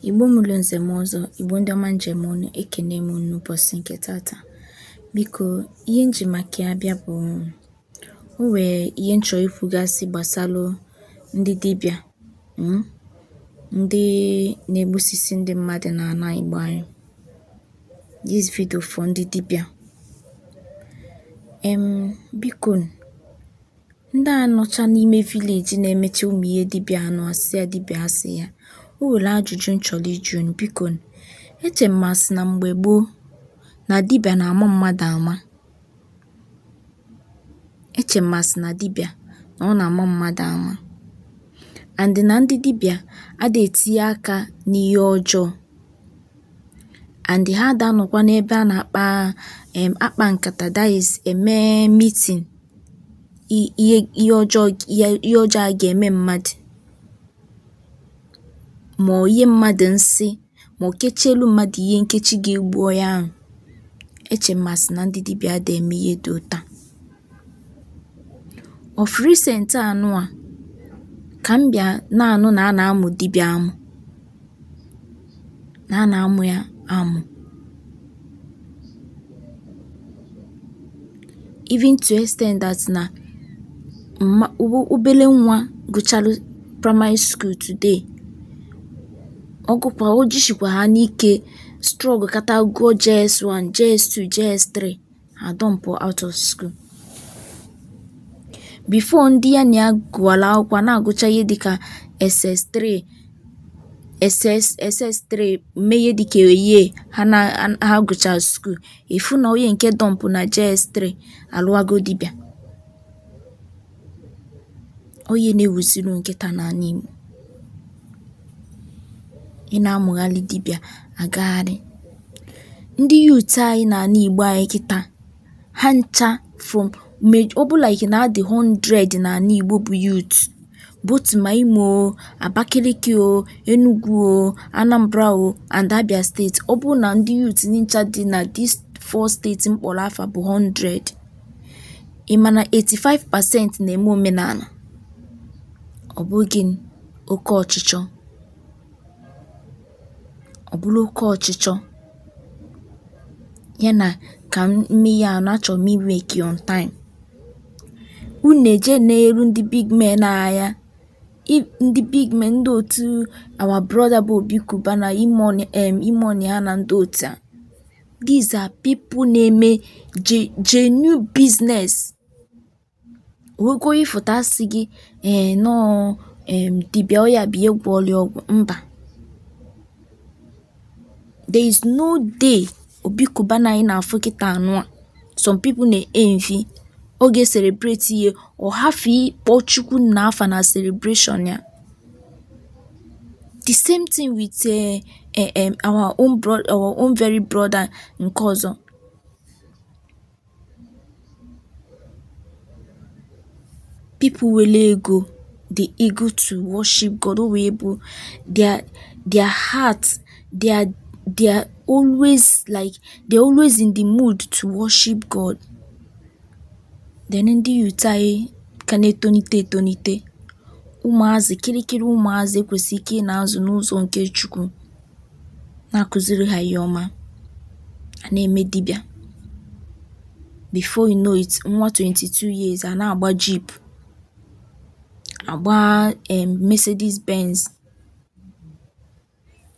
Igbo mụrụ nze m ọzọ, Igbo ndị ọma njem ọnụ, ekene m unu n'ụbọchị nke tata. Biko, ihe m ji maka ya bịa bụ o nwee ihe m chọrọ ikwugasị gbasalụ ndị dibịa, ndị na-egbusisi ndị mmadụ n'ala Igbo anyị. This video for ndị dibịa. Biko, ndị a nọcha n'ime village na-emecha ụmụ ihe dibịa anụ asị ya dibịa asị ya. O nwere ajụjụ m chọrọ ịjụ unu, biko. Eche m asị na mgbe gboo na dibịa na-ama mmadụ ama. Eche m asị na dibịa na ọ na-ama mmadụ ama. And na ndị dibịa ada etinye aka n'ihe ọjọọ. And ha ada anọkwa n'ebe a na-akpa akpa nkata, that is, eme meeting ihe ọjọọ, ihe ọjọọ a ga-eme mmadụ, ma ọ ihe mmadụ nsị, ma ọ kechielu mmadụ ihe nkechi ga-egbu onye ahụ. Eche m asị na ndị dibịa ada eme ihe dị otu a. Of recent anụ a ka m bịa na-anụ na a na-amụ dibịa amụ, na a na-amụ ya amụ. Even to extent that na obele nwa gụchalụ primary school today, ọ gụkwa o jishikwa ha n'ike struggle kata gụọ JS1, JS2, JS3, ha dump out of school. Before ndị ya na ya gụwara akwụkwọ na-agụcha ihe dịka SS3, SS, SS3, mee ihe dịka a year ha na ha gụcha school, ịfụ na onye nke dump na JS3 alụwago dibịa. Onye na-ewuziru nkịta n'ala Igbo. Ị na-amụgharị dibịa agagharị. Ndị youth anyị n'ala Igbo anyị kịta, ha ncha from ọ bụ like na adị 100 n'ala Igbo bụ youth, both ma Imo o, Abakaliki o, Enugu o, Anambra o and Abia State. Ọ bụrụ na ndị youth ncha dị na these four steeti m kpọrọ afa bụ 100, ị ma na 85% na-eme omenala. Ọ bụghị oke ọchịchọ. Ọ bụrụ oke ọchịchọ ya na ka m mee ya na achọrọ m i-make on time. Unu eje na-eru ndị big men anya, ndị big men, ndị otu our brother bụ Obi Cubana, E-Money, E-Money ha na ndị otu a. These are people na-eme genuine business. Onwego onye ịfụta asị gị ee nọọ dibịa ọya bụ ihe gwọọrọ ya ọgwụ, mba. There is no day Obi Cubana anyị na-afụ kịta anụ a some people na-envy ọ ga-celebrate ihe ọ hafụ ịkpọ Chukwu nna afa na celebration ya. The same thing with our own bro our own very brother nke ọzọ. People wele ego, the eager to worship God, o wee bụ their heart, they are always like they're always in the mood to worship God. Then ndị youth anyị ka na-etonite etonite, ụmụazị kịrịkịrị, ụmụazị ekwesị ike ị na-azụ n'ụzọ nke Chukwu, na-akụziri ha ihe ọma, a na-eme dibịa. Before you know it, nwa 22 years a na-agba jeep, agba Mercedes Benz.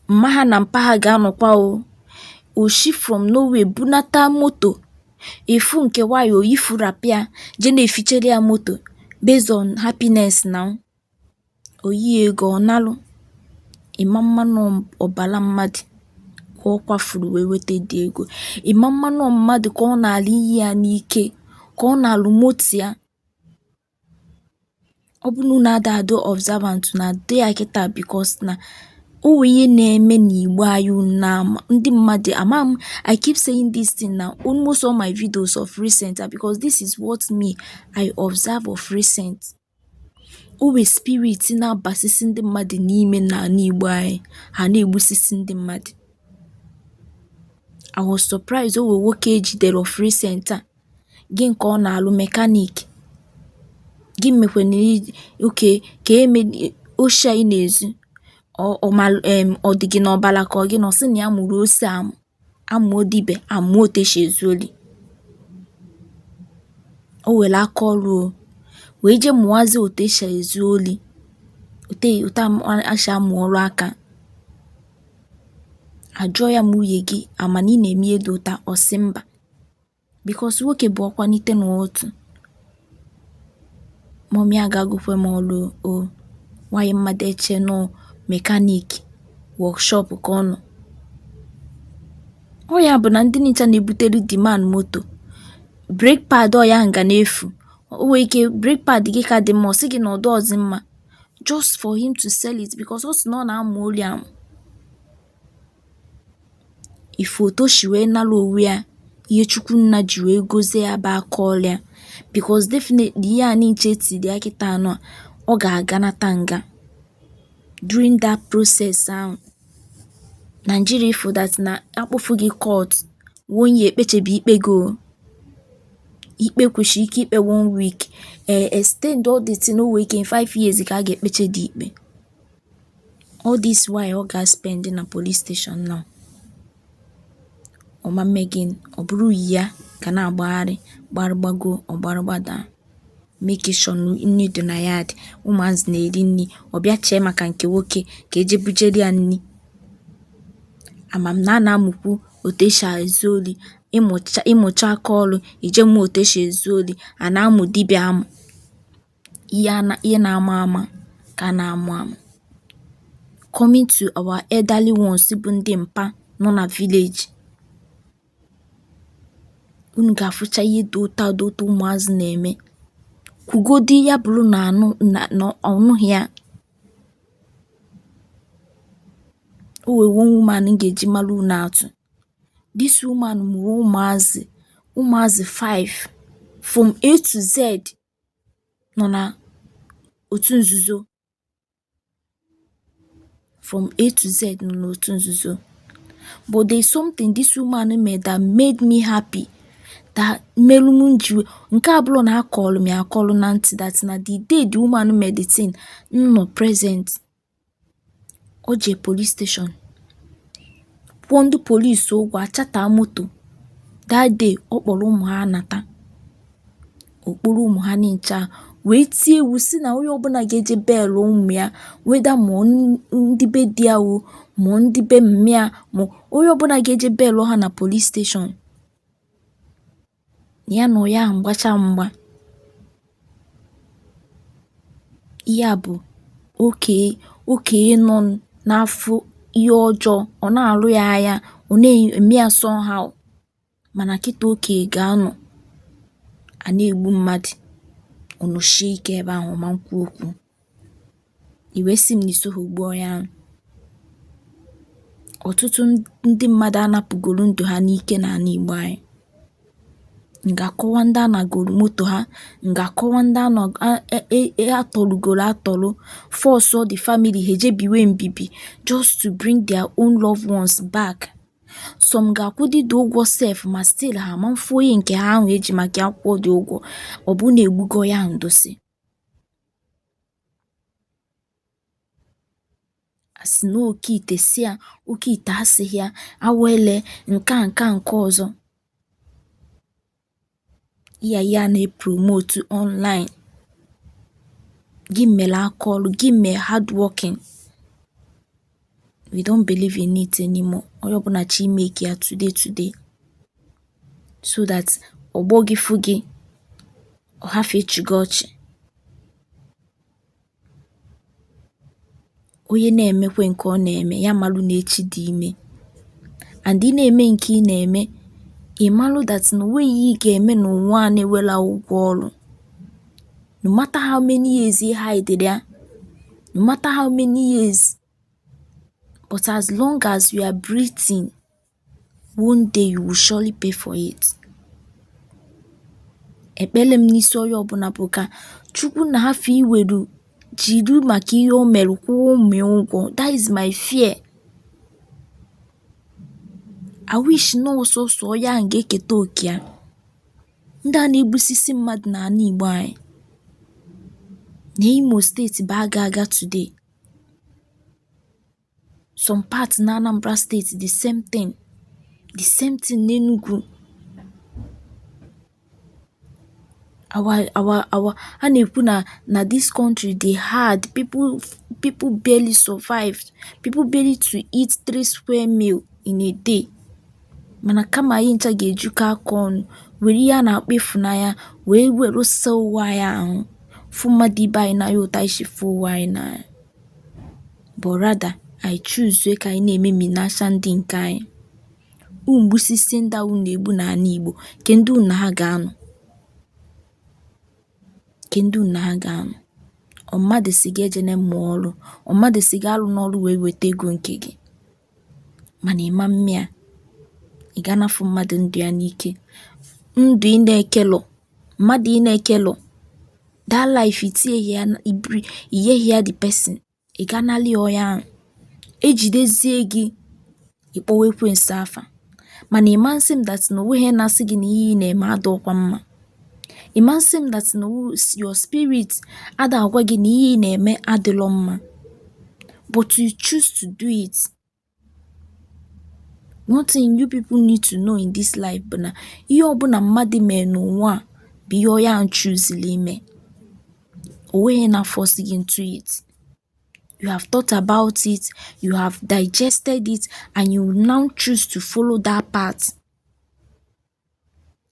Mma ha na mpa ha ga-anọkwa o oshi from nowhere bunata moto, ịfụ nke nwanyị oyifu rapịa je na-efichere ya moto based on happiness na oyi ego ọ nalụ ịma mmanụ ọbara mmadụ ka ọ kwafuru wee weta dị ego, ịma mmanụ mmadụ ka ọ na-alụ iyi ya n'ike, ka ọ na-alụ moto ya. Ọ bụ na unu ada adị observant na adị ya kịta, because na o nwee ihe na-eme n'Igbo anyị unu na ndị mmadụ ama m. I keep saying this thing na almost all my videos of recent, because this is what me I observe of recent. O nwee spirit na-abasisi ndị mmadụ n'ime n'ala Igbo anyị, ha na-egbusisi ndị mmadụ. I was surprised, o nwee nwoke ejidere of recent a gị nke ọ na-alụ mechanic gị mekwana oke ka eme oshi anyị na-ezu. Ọ dị gị n'ọbala ka ọ gị na ọ sị na ya mụrụ ose amụ, amụọ dibịa, amụọ otu esi ezu oli. O were aka ọrụ o wee jee mụwazie otu esi ezu oli, otu esi amụ ọrụ aka. Ajụọ ya ma nwunye gị ama na ị na-eme ihe dị ụta, ọ sị mba, because nwoke bụ ọkwanite n'otu. Mummy agagokwe m ọrụ o, nwaanyị mmadụ eche nọ mechanic workshop ka ọ nọ. Ọ ya bụ na ndị ncha na-ebutere the man moto, brake pad ọ ya ahụ ga na-efu. O nwere ike brake pad gị ka dị mma, ọ sị gị na ọ dọọzi mma, just for him to sell it, because ọ sị na ọ na-amụ oli amụ. Ife otu o si wee nara onwe ya ihe Chukwu nna ji wee gozie ya bụ aka ọrụ ya, because definitely ihe a niche etiri ya kịta anọ a, ọ ga-aganata nga during that process ahụ. Nigeria ifo that na akpọfu gị court one year ekpechebe ikpe gị o. Ikpe kwesịrị ike ikpe one week, extend all the thing, o nwee ike in 5 years ka a ga-ekpeche dị ikpe. All this while ọ ga-spend na police station now. Ọma mme gị, ọ bụrụ yi ya ga na-agbagharị gbarịgbago ọ gbarịgbada, make sure na nri dị na yard, ụmụazị na-eri nri, ọ bịa chee maka nke nwoke ka eje bujere ya nri. Ama m na a na-amụkwu otu esi ezu oli, ịmụcha aka ọrụ ije mụọ otu esi ezu oli, a na-amụ dibịa amụ. Ihe na-ama ama ka a na-amụ amụ. Coming to our elderly ones bụ ndị mpa nọ na village, unu ga-afụcha ihe dị ụtọ dị ụtọ ụmụazị na-eme. Kwugodi ya bụrụ na anụ na ọnụghị ya. O nwere one woman m ga-eji mara unu atụ. This woman mụrụ ụmụazị, ụmụazị 5 from A to Z nọ na otu nzuzo. From A to Z nọ n'otu nzuzo. But there's something this woman made that made me happy, that melu m ji nke a bụrụ na akọlụ m ya akọlụ na ntị, that na the day the woman made the thing, m nọ present. O jee police station kwụọ ndị police ụgwọ achata moto. That day ọ kpọrọ ụmụ ha nata, okporo ụmụ ha ncha wee tie iwu si na onye ọbụla ga-eje beelụ ụmụ ya, weda ma ndị be di ya o, ma ndị be mummy ya, ma onye ọbụla ga-eje beelụ ha na police station, ya na onye ahụ gbacha mgba. Ihe a bụ okenye nọ n'afọ ihe ọjọọ, ọ na-alụ ya anya, ọ na-eme ya somehow, mana kịta okenye ga-anọ a na-egbu mmadụ, ọ nọchie ike ebe ahụ ọ ma nkwu okwu. I wee sị m na isoghị gbuo onye ahụ. Ọtụtụ ndị mmadụ anapụgoro ndụ ha n'ike n'ala Igbo anyị. M ga-akọwa ndị anagoro moto ha, m ga-akọwa ndị atọrugoro atọrọ, force all the family ha eje biwe mbibi just to bring their own loved ones back. Some ga-akwụdị dị ụgwọ sef, ma still ha ama mfu onye nke ha ahụ eji maka ya kwụọ dị ụgwọ, ọ bụ na egbugo ya ahụ dosi. Asị na oke ite si ya, oke ite asịghị ya, awele nke a nke a nke ọzọ. Iya ya na-epromote online. Gị mere aka ọrụ, gị mere hard working. We don't believe in it anymore. Onye ọbụla chi make ya today today, so that ọgbọ gị fụ gị, ọ hafụ ịchị gị ọchị. Onye na-emekwe nke ọ na-eme ya malụ na echi dị ime, and ị na-eme nke ị na-eme, ị malụ that na onweghị ihe ị ga-eme n'ụwa a na-ewela ụgwọ ọrụ. No matter how many years ị hide ya, no matter how many years, but as long as you are breathing, one day you will surely pay for it. Ekpere m n'isi onye ọbụla bụ ka Chukwu na hafụ iweru jiri maka ihe o mere kwụọ ụmụ ya ụgwọ. That is my fear. I wish na ọsọsọ onye ahụ ga-eketa oke ya. Ndị a na-egbusisi mmadụ n'ala Igbo anyị na Imo steeti bụ aga aga today. Some parts na Anambra State, the same thing. The same thing n'Enugu. Our a na-ekwu na na this country dey hard, people barely survive, people barely to eat three square meal in a day. Mana kama anyị ncha ga-ejikọ aka ọnụ were ihe a na-akpọ ịfụnanya wee were saa onwe anyị ahụ, fụ mmadụ ibe anyị n'anya otu anyị si fụ onwe anyị n'anya. But rather, I choose ka anyị na-ememinasha ndị nke anyị. Unu gbusisie ndị a unu na-egbu n'ala Igbo, ke ndị unu na ha ga-anọ? Ke ndị unu na ha ga-anọ? Ọ mmadụ sị gị ejene mụọ ọrụ, ọ mmadụ sị gị alụ n'ọrụ wee weta ego nke gị. Mana ịma mme ya, ị ga anafụ mmadụ ndụ ya n'ike. Ndụ ị na-ekelọ, mmadụ ị na-ekelọ, that life itinyeghị ya, inyeghị ya the person, ị ga nalị ya ọya ahụ. Ejidezie gị, ịkpọwa ekwensu afa. Mana ịma nsị m that na onweghị na-asị gị na ihe ị na-eme adọkwa mma. Ịma nsị m that na your spirit ada agwa gị na ihe ị na-eme adịlọ mma. But you choose to do it. One thing you people need to know in this life bụ na ihe ọbụla mmadụ mee n'ụwa a bụ ihe onye ahụ choose ime. O nweghị na force gị into it. You have thought about it, you have digested it, and you now choose to follow that path.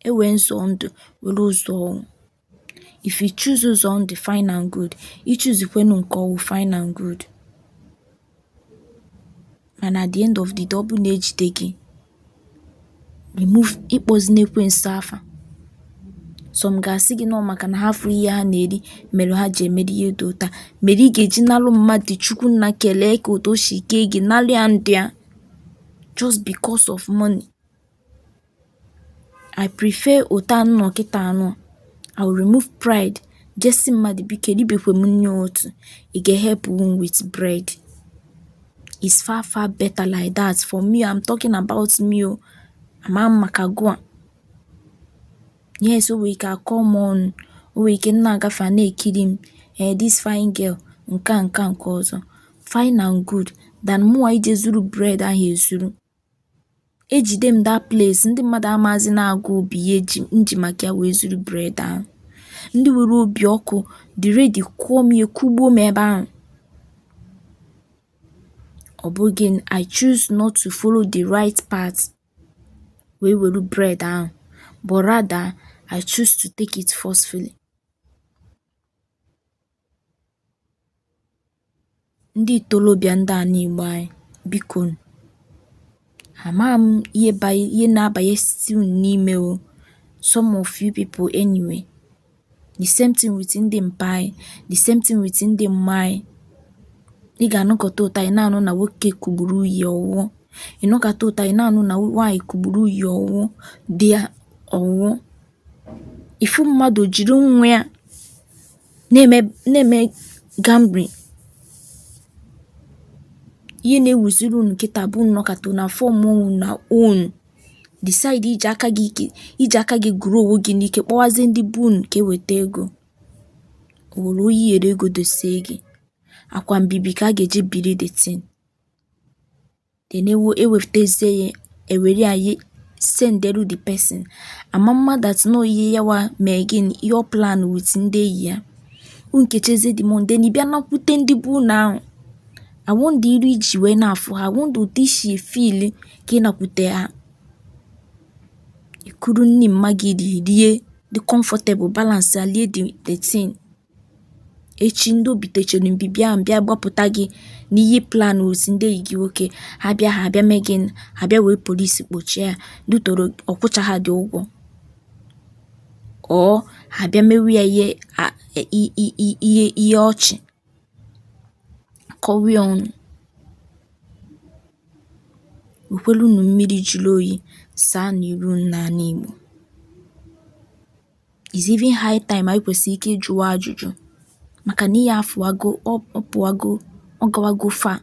E nwee ụzọ ndụ nwere ụzọ ọnwụ. If you choose ụzọ ndụ, fine and good. I choose kwenu nke ọnwụ, fine and good. Mana at the end of the day, ọ bụ na ejide gị, remove ịkpọzina ekwensu afa. Some ga-asị gị nọ maka na ha fụ ihe ha na-eri mere ha ji emere ihe dị otu a. Mere ị ga-eji nalụ mmadụ Chukwu nna kelee ka otu o si kee gị nalụ ya ndụ ya just because of money. I prefer otu a m nọ kịta anụ. I will remove pride. Jesi mmadụ biko eribekwe m nri otu. Ị ga-help m with bread. It's far far better like that for me. I'm talking about me o. Ama m maka gụa. Yes, o nwere ike akọ m ọnụ. O nwere ike m na-agafe a na-ekiri m. Eh, this fine girl, nke a nke a nke ọzọ. Fine and good than mụnwa ije zuru bread ahụ ezuru. Ejide m that place, ndị mmadụ amazi na-agụ bụ ihe m ji maka ya wee zuru bread ahụ. Ndị nwere obi ọkụ dị ready kụọ m ihe kụgbuo m ebe ahụ. Ọ bụghị I choose not to follow the right path wee were bread ahụ, but rather I choose to take it forcefully. Ndị ikolobịa ndị ala Igbo anyị, biko ama m ihe na-abanyesi unu n'ime o. Some of you people anyway. The same thing with ndị mpa anyị, the same thing with ndị mma anyị. Ị ga-anọkọta ụta ị na-anụ na nwoke kugburu uyi ọwụọ. Ị nọkọta ụta ị na-anụ na nwaanyị kugburu uyi ọwụọ, di ya ọwụọ. Ifu mmadụ jiri nwa ya na-eme gambling. Ihe na-ewuziri unu kịta bụ unu nọkọta unu form una own. Decide iji aka gị gụrụ onwe gị n'ike kpọwazie ndị be unu ka eweta ego. O nwere onye i nyere ego dosie gị. Akwa mbibi ka a ga-eji biri the thing. Then ewepụtazie ya, ewere ya senderu the person. Ama mma that nọ ihe yawa mee gịnị, ihe ọ plan with ndị enyi ya. Unu kechezie the money, then ị bịa nakwute ndị be unu ahụ. I wonder iru iji wee na-afụ ha, I wonder otu i si feel ka ị nakwute ha. I kuru nni mma gị rie, dị comfortable, balance ya rie the thing. Echi ndị obi techere mbibi ahụ bịa gbapụta gị n'ihe plan with ndị enyi gị nwoke. Ha bịa mee gịnị? Ha bịa were police kpochie ya. Dutoro ọkwụcha ha dị ụgwọ. Or ha bịa mewe ya ihe ọchị. Kọwa ya ọnụ. Wekwelu unu mmiri jụrụ oyi saa n'iru unu n'ala Igbo. It's even high time anyị kwesịrị ike ịjụwa ajụjụ maka na ihe afụwago, ọ pụwago, ọ gawago far.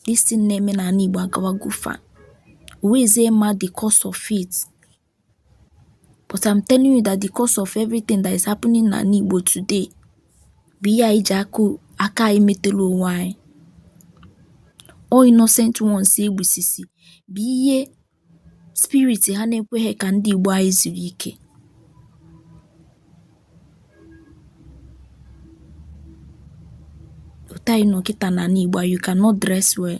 This thing na-eme n'ala Igbo agawago far. O nweghịzi ma the cause of it. But I'm telling you that the cause of everything that is happening n'ala Igbo today bụ ihe anyị ji aka anyị metere onwe anyị. All innocent ones egbusisi bụ ihe spirit ha na-ekweghị ka ndị Igbo anyị zuru ike. Otu anyị nọ kịta n'ala Igbo, you cannot dress well.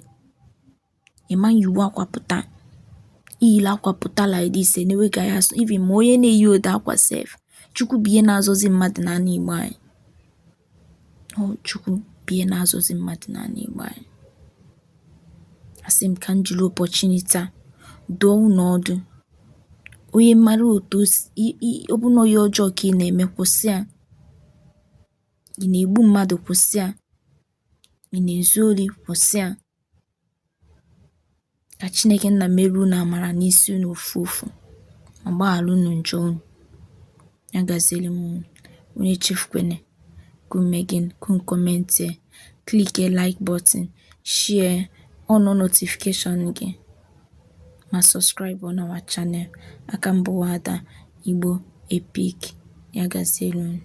Ị ma yiwu akwa pụta, iyili akwa pụta like this, enewe gị anya, even ma onye na-eyi ụdị akwa sef. Chukwu bụ ihe na-azọzi mmadụ n'ala Igbo anyị. Ọ Chukwu bụ ihe na-azọzi mmadụ n'ala Igbo anyị. Asị m ka m jiri opportunity a dụọ unu ọdụ. Onye mara otu o si, ọ bụ na ihe ọjọọ ka ị na-eme, kwụsị ya. Ị na-egbu mmadụ, kwụsị ya. Ị na-ezu ori, kwụsị ya. Ka Chineke nna mere unu amara n'isi unu ofu ofu, ma gbaghara unu njọ unu. Ya gaziere m unu. Unu echefukwene ka unu mee gịnị? Ka unu comment, click like button, share, on notification gị, ma subscribe on our channel. Aka m bụ Nwada Igbo Epic. Ya gaziere unu.